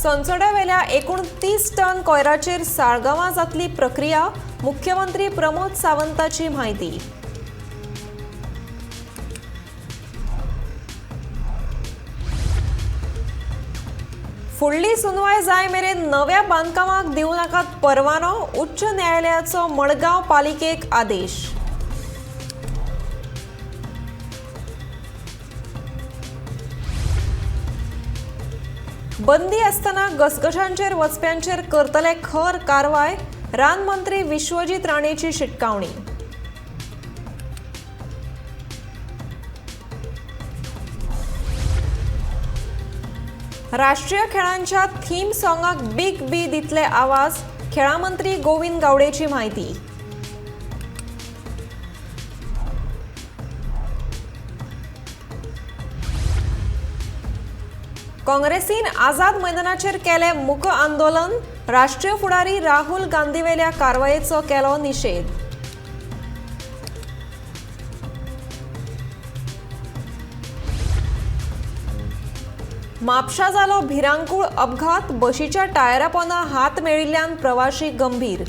सोनसड्यावेल्या एकूण 30 टन कोयराचेर साळगांवां जातली प्रक्रिया, मुख्यमंत्री प्रमोद सावंताची म्हायती. फुडली सुनवाय जाय मेरेन नव्या बांदकामाक दिवं नाकात परवानो, उच्च न्यायालयाचो मडगांव पालिकेक आदेश. बंदी आसतना घसघशांचेर वचप्यांचेर करतले खर कारवाय, रान मंत्री विश्वजीत राणेची शिटकावणी. राष्ट्रीय खेळांच्या थीम सॉंगाक बिग बी दितले आवाज, खेळां मंत्री गोविंद गावडेची म्हायती. काँग्रेसीन आझाद मैदानाचेर केलें मूक आंदोलन, राष्ट्रीय फुडारी राहुल गांधीवेल्या कारवायेचो केलो निशेध. म्हापशा जालो भिरांकूळ अपघात, बशीच्या टायरा पोंदा हात मेळिल्ल्यान प्रवाशी गंभीर.